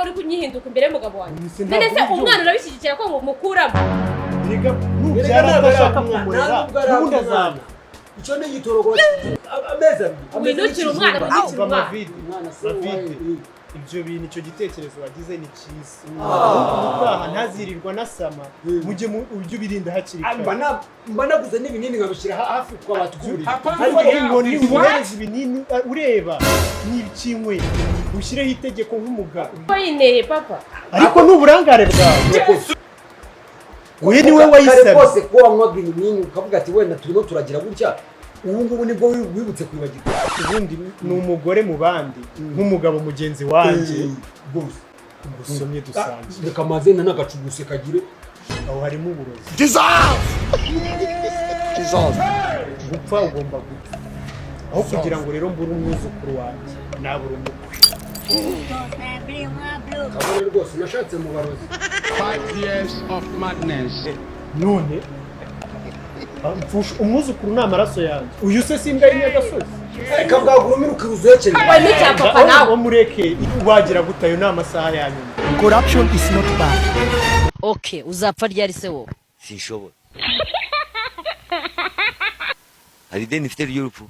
uri kunyihinduka imbere y'umugabo wanjye. None se ntabwo None se ubyumva? umwana urabishyigikira ko ngo mukuramo? Erega nubyara adashaka kumurera, n'ubundi azaba. Icyo ni igitorogo, amezi 2, amezi Winukira umwana, n'ikijumba. winukira umwana. Mavide, Umwana se Mavide, wawe. ibyo bintu, icyo gitekerezo wagize ni cyiza. Ubutaha ntazirirwa anasama, mujye ujye ubirinda hakiri Ah, mba kare. mba naguze n'ibinini nkabishyira hafi ku kabati k'uburiri. Ariko inkoni umuhereza ibinini, ureba n'ikinywe, ushyireho itegeko nk'umugabo. Ko yineye, papa. Ariko ni uburangare bwawe, we niwe Kare wayisabye. kose ko wanywaga ibinini ukavuga ati wenda turimo turagira gutya, ubu ngubu nibwo wibutse kwibagirwa. Ubundi ni umugore mu bandi, nk'umugabo mugenzi wanjye. Rwose. Ngusomye dusangiye. Reka mazina n'agacuguse kagire. Aho harimo uburozi. Gupfa ugomba gupfa, aho kugira ngo rero mbure umwuzukuru wanjye nabura umukwe. Kabone rwose nashatse mu barozi. 5 years of madness. None mfusha umwuzukuru, ni amaraso yanjye. Uyu se si imbwa y'inyagasozi? Reka bwagurumira ukiruzuhekenya. We n'icya papa nawe. Wo mureke, wagira gute? Ayo ni amasaha ya nyuma. Corruption is not bad. Okay, uzapfa ryari se wowe? Sinshobora, hari ideni mfite ry'urupfu.